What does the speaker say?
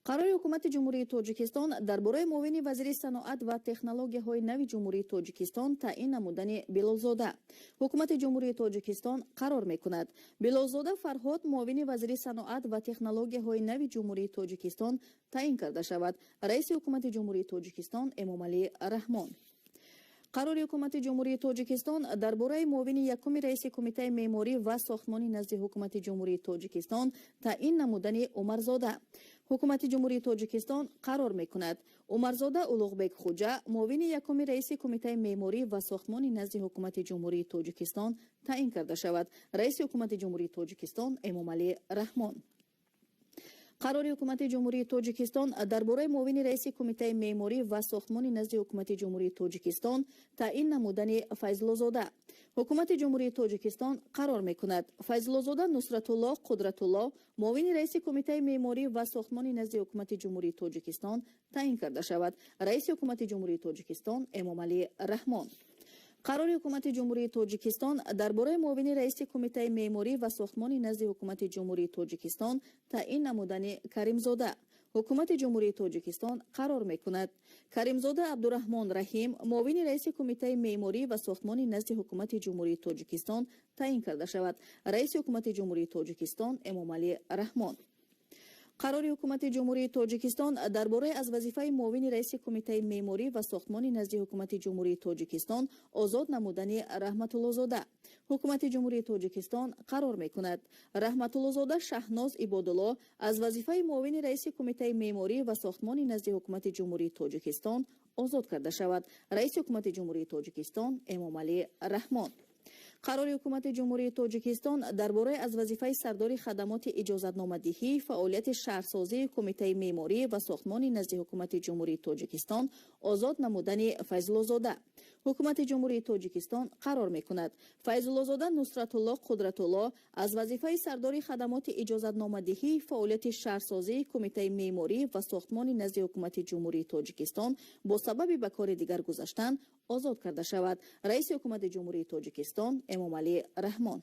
Қарори Ҳукумати Ҷумҳурии Тоҷикистон дар бораи муовини вазири саноат ва технологияҳои нави Ҷумҳурии Тоҷикистон таъин намудани Билолзода. Ҳукумати Ҷумҳурии Тоҷикистон қарор мекунад: Билолзода Фарҳод муовини вазири саноат ва технологияҳои нави Ҷумҳурии Тоҷикистон таъин карда шавад. Раиси Ҳукумати Ҷумҳурии Тоҷикистон Эмомалӣ Раҳмон. Қарори Ҳукумати Ҷумҳурии Тоҷикистон дар бораи муовини якуми раиси Кумитаи меъморӣ ва сохтмонӣ назди Ҳукумати Ҷумҳурии Тоҷикистон таъин намудани Умарзода. Ҳукумати Ҷумҳурии Тоҷикистон қарор мекунад: Умарзода Улуғбек Хуҷа муовини якуми раиси Кумитаи меъморӣ ва сохтмонӣ назди Ҳукумати Ҷумҳурии Тоҷикистон таъин карда шавад. Раиси Ҳукумати Ҷумҳурии Тоҷикистон Эмомалӣ Раҳмон. Қарори Ҳукумати Ҷумҳурии Тоҷикистон дар бораи муовини раиси Кумитаи меъморӣ ва сохтмонӣ назди Ҳукумати Ҷумҳурии Тоҷикистон таъин намудани Файзуллозода. Ҳукумати Ҷумҳурии Тоҷикистон қарор мекунад: Файзуллозода Нусратулло Қудратулло муовини раиси Кумитаи меъморӣ ва сохтмонӣ назди Ҳукумати Ҷумҳурии Тоҷикистон таъин карда шавад. Раиси Ҳукумати Ҷумҳурии Тоҷикистон Эмомалӣ Раҳмон. Қарори Ҳукумати Ҷумҳурии Тоҷикистон дар бораи муовини раиси Кумитаи меъморӣ ва сохтмонӣ назди Ҳукумати Ҷумҳурии Тоҷикистон таъин намудани Каримзода. Ҳукумати Ҷумҳурии Тоҷикистон қарор мекунад: Каримзода Абдураҳмон Раҳим муовини раиси Кумитаи меъморӣ ва сохтмонӣ назди Ҳукумати Ҷумҳурии Тоҷикистон таъин карда шавад. Раиси Ҳукумати Ҷумҳурии Тоҷикистон Эмомалӣ Раҳмон. Қарори Ҳукумати Ҷумҳурии Тоҷикистон дар бораи аз вазифаи муовини раиси Кумитаи меъморӣ ва сохтмонӣ назди Ҳукумати Ҷумҳурии Тоҷикистон озод намудани Раҳматуллозода. Ҳукумати Ҷумҳурии Тоҷикистон қарор мекунад: Раҳматуллозода Шаҳноз Ибодулло аз вазифаи муовини раиси Кумитаи меъморӣ ва сохтмонӣ назди Ҳукумати Ҷумҳурии Тоҷикистон озод карда шавад. Раиси Ҳукумати Ҷумҳурии Тоҷикистон Эмомалӣ Раҳмон. Қарори Ҳукумати Ҷумҳурии Тоҷикистон дар бораи аз вазифаи сардори хадамоти иҷозатномадиҳӣ фаъолияти шаҳрсозии Кумитаи меъморӣ ва сохтмонӣ назди Ҳукумати Ҷумҳурии Тоҷикистон озод намудани Файзуллозода. Ҳукумати Ҷумҳурии Тоҷикистон қарор мекунад: Файзуллозода Нусратулло Қудратулло аз вазифаи сардори хадамоти иҷозатномадиҳӣ фаъолияти шаҳрсозии Кумитаи меъморӣ ва сохтмонӣ назди Ҳукумати Ҷумҳурии Тоҷикистон бо сабаби ба кори дигар гузаштан озод карда шавад. Раиси Ҳукумати Ҷумҳурии Тоҷикистон Эмомалӣ Раҳмон.